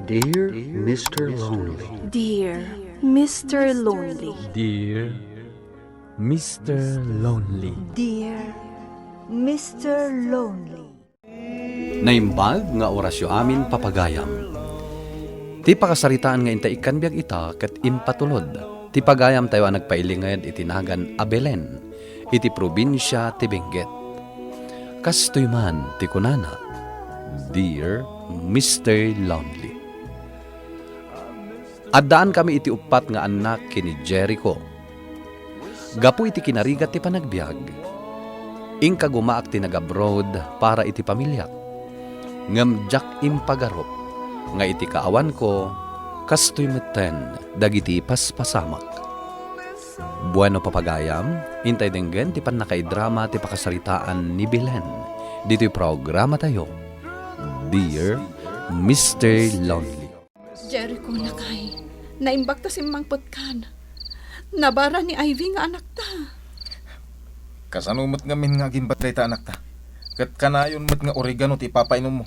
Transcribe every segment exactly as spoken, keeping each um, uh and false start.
Dear Mister Lonely. Dear Mister Lonely. Dear Mister Lonely. Dear Mister Lonely. Naimbag nga orasyo amin, papagayam. Ti pakasaritaan nga intay ikkan biag ita ket impatulod ti pagayamtayo a nagpailinged iti nagan a Belen, iti probinsia ti Benguet. Kastoy man ti kunana, Dear Mister Lonely. Addaan kami iti uppat nga annak ken ni Jericho. Gapu iti kinarigat ti panagbiag, inkagumaak ti nag-abroad para iti pamiliak. Ngem diak impagarup nga iti kaawanko, kastoy metten dagiti paspasamak. Bueno, papagayam, intay denggen ti pannakaidrama ti pakasaritaan ni Belen ditoy programatayo, Dear Mister Lonely. Jericho, lakay, naimbag ta simmangpetkan. Nabara ni Ivy nga anakta. Kasano met ngamin nga agimbat dayta anakta? Ket kanayon met nga oregano ti ipapainommo.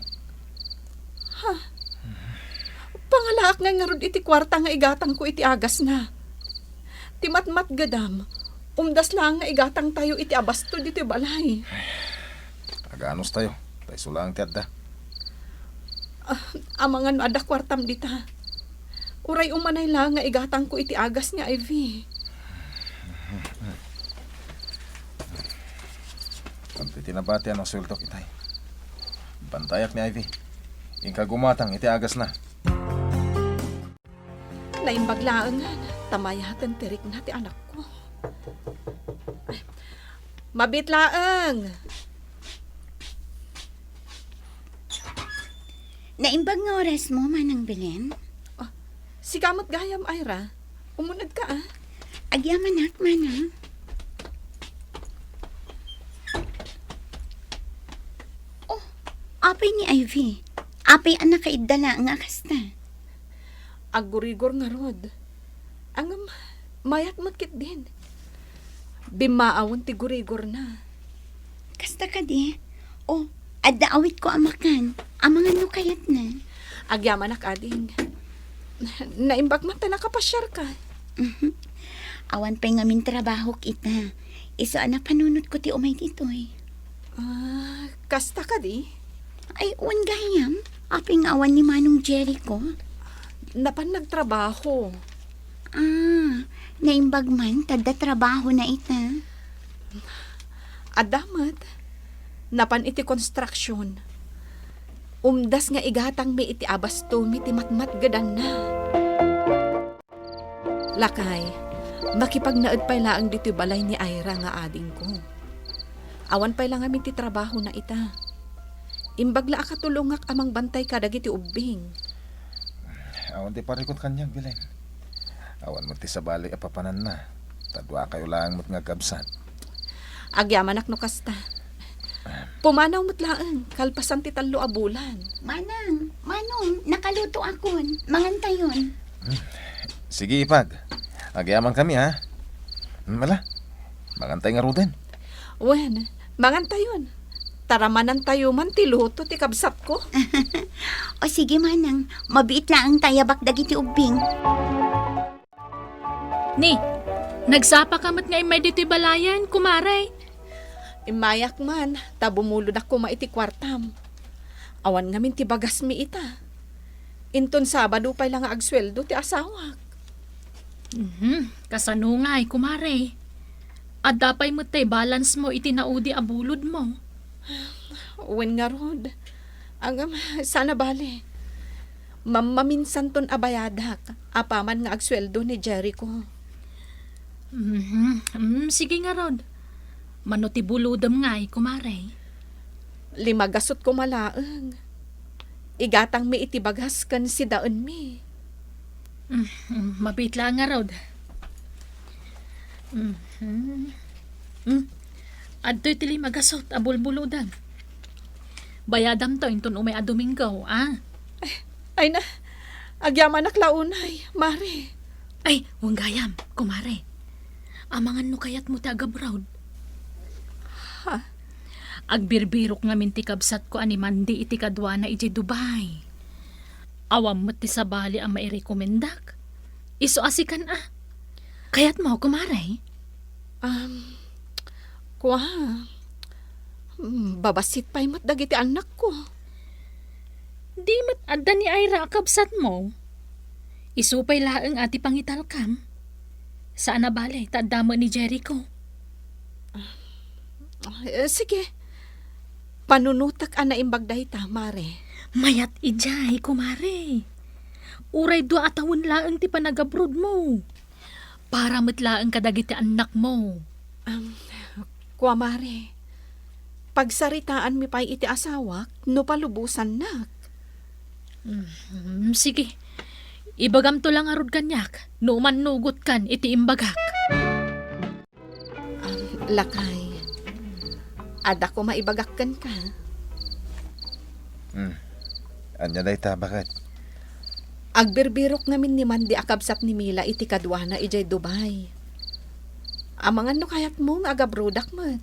Ha? Pangalaak ngay ngarud iti kuarta nga igatangko iti agasna. Ti matmatgedam, umdas laeng nga igatangtayo iti abasto ditoy balay. Aganos tayo, ta isu laeng ti adda. Ah, amangan no adda kuartam dita. Uray umanay laeng nga igatangko iti agas ni Ivy. Ket iti nabatian a sueldok itay, bantayak ni Ivy. Inka gumatang iti agasna. Naimbag laengen, ta mayaten ti rikna ti anakko. Ay, mabiit laeng. Naimbag nga orasmo, Manang Belen? Ah, sika met gayam, Ira. Umunegka, a. Agyamanak, Manang. Oh, apay ni Ivy? Apay a nakaidda laeng a kasta? Aggurigor ngarud. Ngem, mayat met ketdin. Bimmaawen ti gurigorna. Kasta kadi? O, adda awitko a makan. Amangan no kayatna. Agyamanak, ading. Naimbag man ta nakapasiarka. Mhm. Awan pay ngamin trabahok ita. Isu a napanunotko ti umay ditoy. Ah, kasta kadi? Ay, wen gayam. Apay nga awan ni Manong Jericho? Napan nagtrabaho. Ah, naimbag man, ta adda trabahona ita. Adda met. Napan iti konstruksion. Umdas nga igatangmi iti abastomi ti matmatgedanna. Lakay, makipagnaed pay laeng ditoy balay ni Ira nga adingko. Awan pay la ngamin ti trabahona ita. Imbag la a katulongak a mangbantay kadagiti ubbing. Awan ti parikut kaniak, Belen. Awan met ti sabali a papananna. Ta duakayo laeng met nga agkabsat. Agyamanak no kasta. Pumanaw met laeng, kalpasan ti tallo a bulan. Manang, Manong, nakalutoakon. Mangantayon. Hmm. Sige, ipag. Agyamankami, ha? Hmm, ala, mangantay ngaruden. Wen, mangantayon. Taramanantayo man ti luto ti kabsatko. O sige, Manang, mabiit laeng ta ayabak dagiti ubbing. Ni, nagsapaka met nga immay ditoy balayan, kumare? Immayak man, ta bumulodak koma iti kuartam. Awan ngamin ti bagasmi ita. Inton Sabado pay la nga agsueldo ti asawak. Mhm, kasano ngay, kumare? Adda pay met tay balance mo iti naudi a bulodmo? Wen ngarud. Ngem, saan a bale. Mammaminsanton a bayadak, apaman nga agsueldo ni Jericho. Mhm. Mm, sige ngarud. Mano ti bulodem ngay, kumare? Lima gasut koma laeng. Igatangmi iti bagas ken sidaenmi. Mm, mm, mabiit laeng ngarud. Mhm. Mm. Adtoy ti lima gasut a bulbulodem. Bayadamto inton umay a Domingo, a? Ay, ay na, agyamanak la unay, mare. Ay, wen gayam, kumare. Amangan no kayatmo ti agabroad. Ha? Agbirbirok ngamin ti kabsatko a ni Mandy iti kaduana idiay Dubai. Awan met ti sabali a mairekomendak. Isu a sikan a. Kayatmo, kumare? Um, kua, mm, babassit pay met dagiti annakko. Di met adda ni Ira a kabsatmo. Isu pay laeng a ti pangitalkam. Saan a bale, ta adda met ni Jericho. Ah, eh, sige. Panunotek a naimbag dayta, mare. Mayat idiay, kumare. Uray dua a tawen laeng ti panagabrodmo. Para met laeng kadagiti annakmo. Am, kua, mare, pagsaritaanmi pay iti asawak no palubosannak. Mm, sige. Ibagamto la ngarud kaniak no umannugotkan iti imbagak. Am, lakay, adda koma ibagak kenka. Hmm. Ania dayta, baket? Agbirbirok ngamin ni Mandy a kabsat ni Mila iti kaduana idiay Dubai. Amangan no kayatmo nga agabrodak met.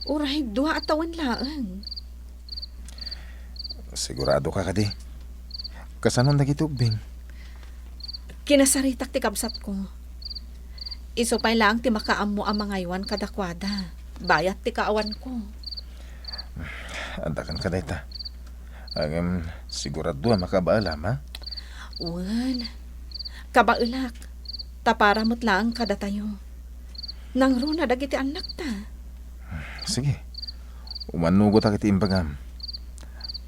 Uray dua a tawen laeng. Sigurado ka kadi? Kasano dagiti ubbing? Kinasaritak ti kabsatko. Isu pay laeng ti makaammo a mangaywan kadakuada. Bayat ti kaawanko. Adda kenka dayta. Ngem sigurado a makabaelam, ha? Wen. Kabaelak. Ta para met laeng kadatayo. Nangruna dagiti annakta. Sige. Umannugotak iti imbagam.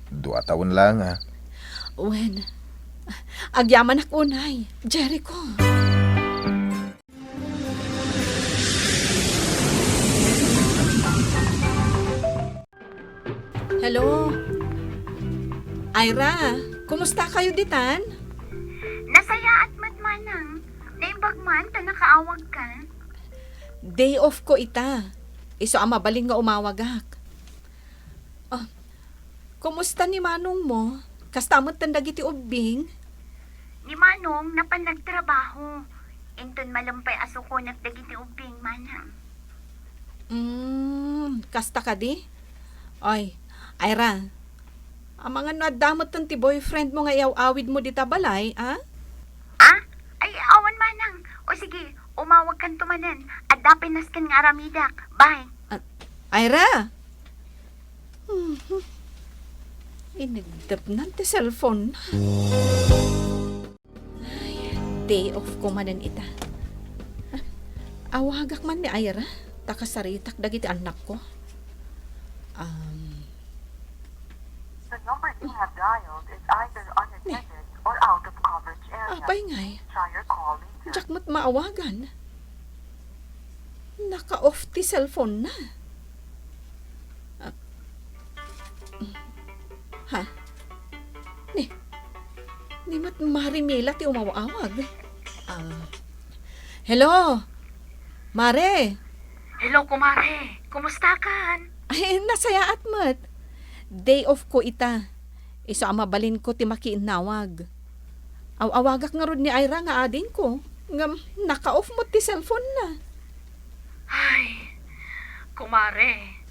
Dua tawen laeng, a. Wen. Agyamanak unay, Jericho. Hello? Ira, kumusta kayo ditan? Nasayaat met, manang. Naimbag man ta nakaawagka. Day off ko ita. Isu a mabalin nga umawagak. Ah, kumusta ni manong mo? Kasta met ten dagiti ubbing? Ni manong napan nagtrabaho. Inton malem pay a sukonek dagiti ubbing, manang. Mm, kasta kadi? Oy, Ira, amangan no adda met ten ti boyfriend mo nga iyaw-awid mo dita balay, a? Ah? Ay, awan manang. O sige, umawagkanto manen. Adda pay nasken nga aramidak. Bye. Ah, Ira! Mhm. Inigdepnan ti cellphone na. Ay, day off ko manen ita. Ah, awagak man ni Ira, ta kasaritak dagiti annakko. Um, The number you have dialed is either unattended or out of coverage area. Apay ngay? Try your call later. Diak met maawagan. Naka-off ti cellphone na. Ah. Ha? Ni, ni met Mare Mila ti umaw-awag. Ah. Hello? Mare? Hello, kumare. Kumusta kan? Ay, nasayaat met. Day off ko ita. Isu a mabalinko ti makiinnawag. Aw-awagak ngarud ni Ira nga adingko, ngem naka-off met ti cellphone na. Ay, kumare,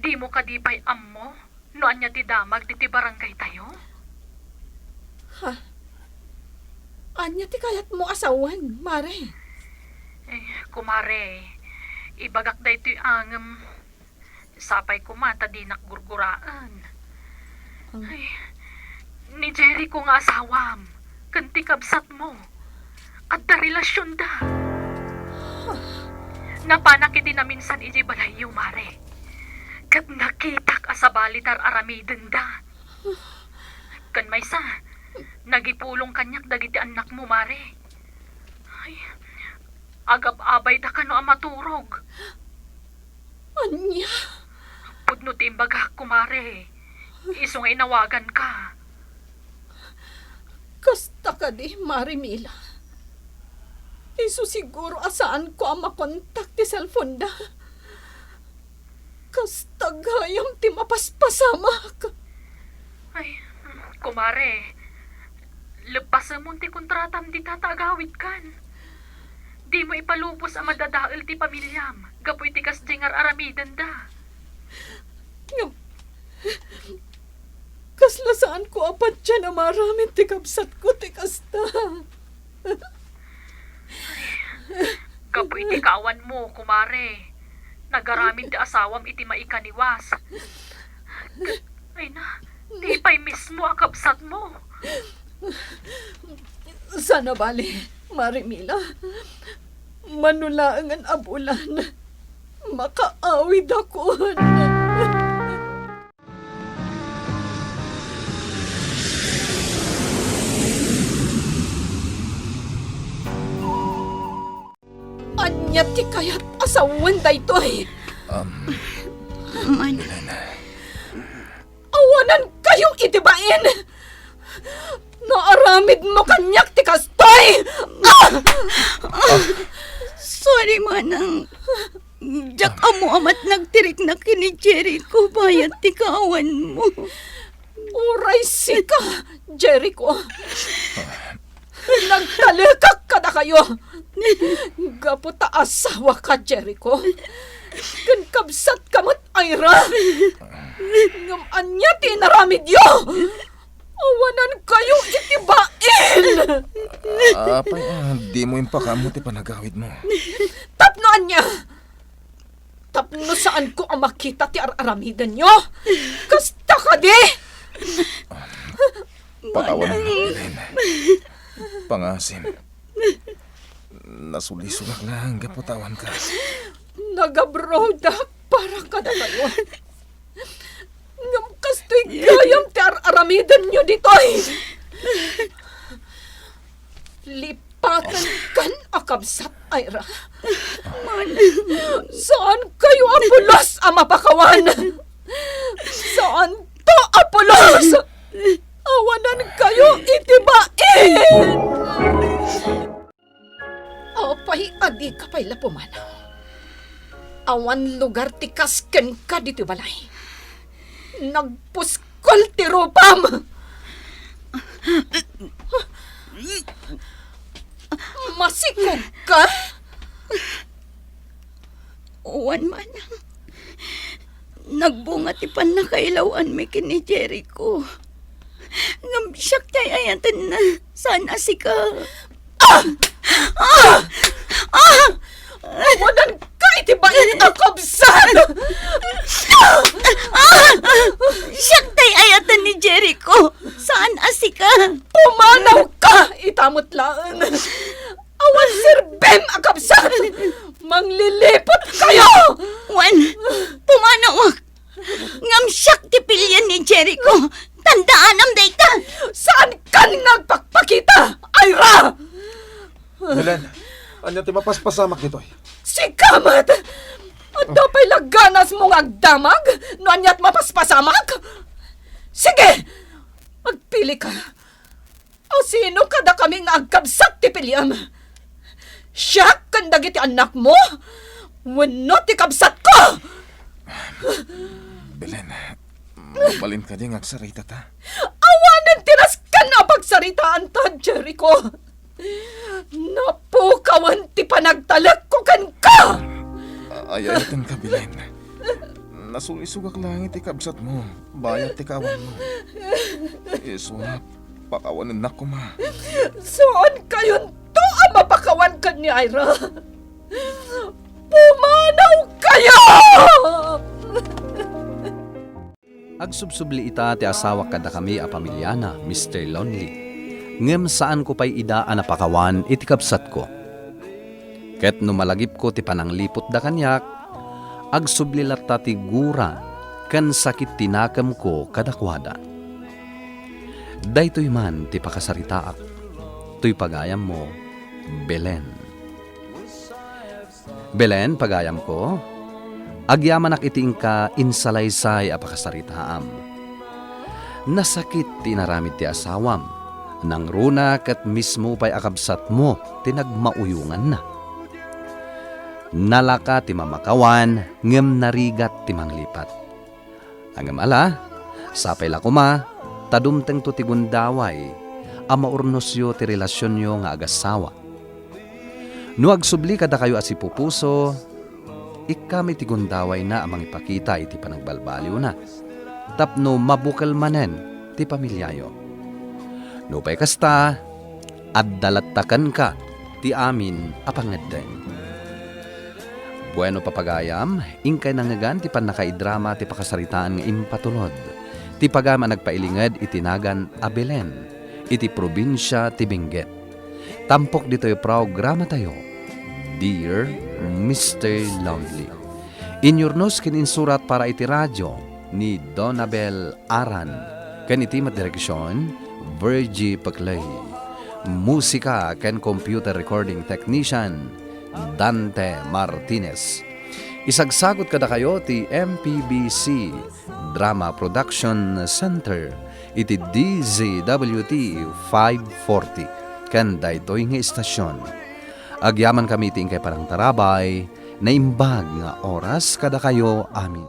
dimo kadi pay ammo no ania ti damag ditoy barangay tayo? Ha? Ania ti kayatmo a sawen, mare? Eh, kumare, ibagak daytoy a ngem sapay koma ta dinak gurguraen. Hmm. Ay, ni Jericho nga asawam, ken ti kabsatmo, adda relasionda. Napanak iti naminsan idiay balayyo, mare. Ket nakitak a sabali ti ar-aramidenda. Ken maysa, nagipulong kaniak dagiti annakmo, mare. Ay, agab-abayda kano a maturog. Ania? Pudno ti imbagak, kumare. Isu nga inawaganka. Kasta kadi, Mare Mila. Isu siguro a saanko a makontak ti cellphone da. Kasta gayam ti mapaspasamak. Ay, kumare, leppasemon ti kontratam dita ta agawidkan. Dimo ipalubos a madadael ti pamiliam gapu iti kasdiay nga ar-aramidenda. Ngem, Kasla saanko a patien a maaramid ti kabsatko ti kasta. Gapu iti kaawanmo, kumare, nagaramid ti asawam iti maikaniwas. Ay na, di pay mismo a kabsatmo. Saan a bale, Mare Mila. Mano laengen a bulan, makaawidakon. Ania ti kayat a sawen daytoy? Um, Awan. Awanan kayo iti bain! Naaramidmo kaniak ti kastoy! Ah! Sorry, manang. Diak ammo a met nagtirikna ken ni Jericho bayat ti kaawanmo. Uray sika, Jericho. Nagtalekak kadakayo. Gapu ta asawaka, Jericho. Ken kabsatka met, Ira. Ngem ania ti inaramidyo? Awanan kayo iti bain! Apay, ah, dimo impakaammo ti panagawidmo. Tapno ania? Tapno saanko a makita ti ar-aramidenyo? Kasta kadi? Pakawan, Belen. Pangasim. Nasulisogak laeng gapu ta awanka. Nagabrodak para kadakayo. Ngem kastoy gayam ti ar-aramidenyo ditoy. Lipatenkan a kabsat, Ira. Saan kayo a pulos a mapakawan. Saanto a pulos. Awanan kayo iti bain. Apay a dika pay la pumanaw? Awan lugar ti kas kenka ditoy balay. Nagpuskol ti rupam! Masikrek ka? Wen, manang. Nagbunga ti pannakailawanmi ken ni Jericho. Ngem siak ti ay-ayatenna, saan a sika. Ah! Ah! Ah! Awanan ka iti bain a kabsat! Ah! Siak ti ay-ayaten ni Jericho, saan a sika. Pumanaw ka ita met laeng. Awan serbim a kabsat! Mangliliput kayo! Wen, pumanawak! Ngem siak ti pilien ni Jericho. Tandaanam dayta. Saankan nga agpakpakita, Ira! Belen, ania ti mapaspasamak ditoy? Sika met! Adda pay la ganasmo nga agdamag no aniat mapaspasamak? Sige! Agpili ka. A sino kadakami nga agkabsat ti piliem? Siak ken dagiti annakmo? Wenno ti kabsatko? Belen, mabalin kadi nga agsaritata? Awanen ti nasken a pagsaritaanta, Jericho. Napukawen ti panagtalekko kenka! Ay-ayatenka, Belen. Nasulisogak laeng iti kabsatmo, bayat ti kaawanmo. Isu a pakawanennak koma. Saan kayonto a mapakawan ken ni Ira? Pumanaw kayo! Agsubsubli ita ti asawak kadakami a pamiliana, Mister Lonely. Ngem saanko pay ida a napakawan iti kabsatko. Ket no malagipko ti panangliputda kaniak, agsubli latta ti gura ken sakit ti nakemko kadakuada. Daytoy man ti pakasaritaak. Toy pagayammo, Belen. Belen, pagayamko, agyamanak iti inka insalaysay a pakasaritaam. Nasakit ti inaramid ti asawam. Nangruna ket mismo pay a kabsatmo ti nagmauyonganna. Nalaka ti mamakawan ngem narigat ti manglipat. Ngem ala, sapay la koma ta dumtengto ti gundaway a maurnosyo ti relasionyo nga agassawa. No agsubli kadakayo a sipupuso, ikkami ti gundawayna a mangipakita iti panagbalbaliwna, tapno mabukel manen ti pamiliayo. Nupay kasta, adda latta kenka ti amin a pangngeddeng. Bueno, papagayam, inkay nangngegan ti pannakaidrama ti pakasaritaan nga impatulod ti pagayam a nagpailinged iti nagan a Belen, iti probinsia ti Benguet. Tampok ditoy programatayo, Dear Mister Lonely. Inyurnos ken insurat para iti radio ni Donabel Aran, ken iti met direksion, Virgie Peclay. Musika ken computer recording technician, Dante Martinez. Isagsagut kadakayo ti M P B C Drama Production Center iti D Z W T five forty ken daytoy nga istasyon. Agyamankami iti inkay panangtarabay, naimbag nga oras kadakayo amin.